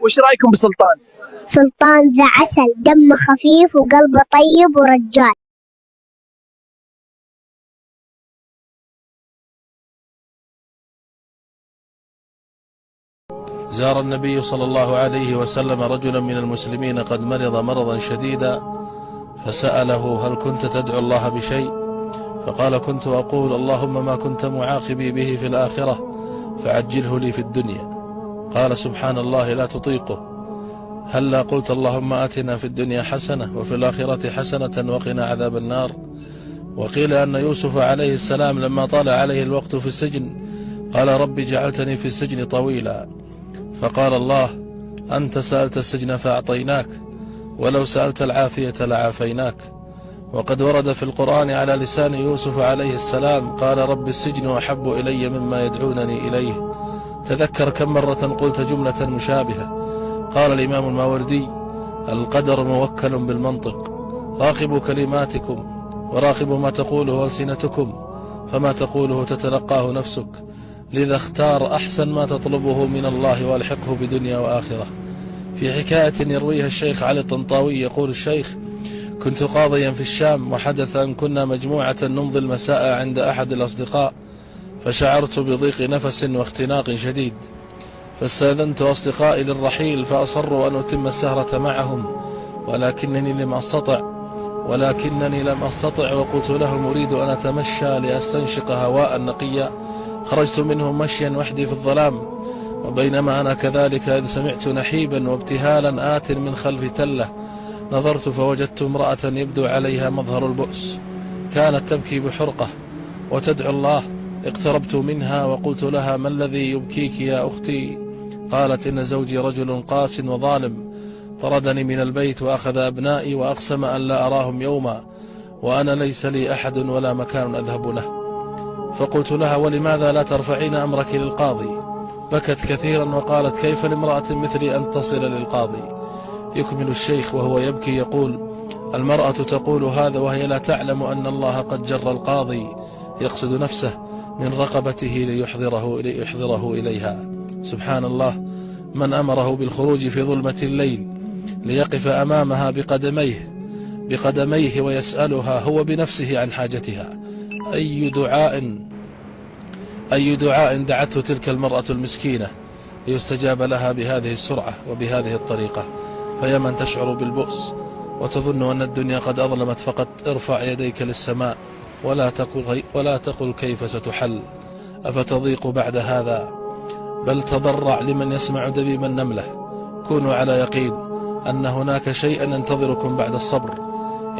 وش رأيكم بسلطان؟ سلطان ذا عسل، دم خفيف وقلبه طيب ورجال. زار النبي صلى الله عليه وسلم رجلا من المسلمين قد مرض مرضا شديدا، فسأله: هل كنت تدعو الله بشيء؟ فقال: كنت أقول: اللهم ما كنت معاقبي به في الآخرة فعجله لي في الدنيا. قال: سبحان الله، لا تطيقه. هلا قلت: اللهم آتنا في الدنيا حسنة وفي الآخرة حسنة وقنا عذاب النار. وقيل أن يوسف عليه السلام لما طال عليه الوقت في السجن قال: رب جعلتني في السجن طويلا. فقال الله: أنت سألت السجن فأعطيناك، ولو سألت العافية لعافيناك. وقد ورد في القرآن على لسان يوسف عليه السلام: قال: رب السجن أحب إلي مما يدعونني إليه. تذكر كم مرة قلت جملة مشابهة. قال الإمام الماوردي: القدر موكل بالمنطق، راقبوا كلماتكم وراقبوا ما تقوله ألسنتكم، فما تقوله تتلقاه نفسك، لذا اختار أحسن ما تطلبه من الله والحقه بدنيا وآخرة. في حكاية يرويها الشيخ علي الطنطاوي يقول الشيخ: كنت قاضيا في الشام، وحدث أن كنا مجموعة نمضي المساء عند أحد الأصدقاء، فشعرت بضيق نفس واختناق شديد، فاستأذنت أصدقائي للرحيل، فأصروا أن أتم السهرة معهم، ولكنني لم أستطع، وقلت لهم: أريد أن أتمشى لأستنشق هواء نقيا. خرجت منهم مشيا وحدي في الظلام، وبينما أنا كذلك إذ سمعت نحيبا وابتهالا آت من خلف تلة. نظرت فوجدت امرأة يبدو عليها مظهر البؤس، كانت تبكي بحرقة وتدعو الله. اقتربت منها وقلت لها: ما الذي يبكيك يا أختي؟ قالت: إن زوجي رجل قاس وظالم، طردني من البيت وأخذ أبنائي وأقسم أن لا أراهم يوما، وأنا ليس لي أحد ولا مكان أذهب له. فقلت لها: ولماذا لا ترفعين أمرك للقاضي؟ بكت كثيرا وقالت: كيف لامرأة مثلي أن تصل للقاضي؟ يكمل الشيخ وهو يبكي يقول: المرأة تقول هذا وهي لا تعلم أن الله قد جر القاضي يقصد نفسه من رقبته ليحضره إليها. سبحان الله، من أمره بالخروج في ظلمة الليل ليقف أمامها بقدميه ويسألها هو بنفسه عن حاجتها. أي دعاء دعته تلك المرأة المسكينة ليستجاب لها بهذه السرعة وبهذه الطريقة. فيا من تشعر بالبؤس وتظن أن الدنيا قد أظلمت، فقط ارفع يديك للسماء ولا تقل كيف ستحل، أفتضيق بعد هذا؟ بل تضرع لمن يسمع دبيب النملة. كونوا على يقين أن هناك شيئا ينتظركم بعد الصبر.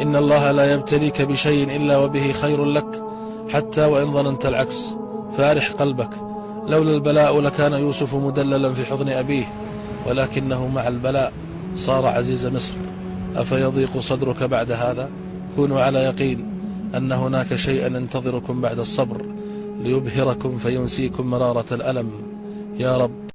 إن الله لا يبتليك بشيء إلا وبه خير لك، حتى وإن ظننت العكس، فارح قلبك. لولا البلاء لكان يوسف مدللا في حضن أبيه، ولكنه مع البلاء صار عزيز مصر. أفيضيق صدرك بعد هذا؟ كونوا على يقين أن هناك شيئا ينتظركم بعد الصبر ليبهركم فينسيكم مرارة الألم. يا رب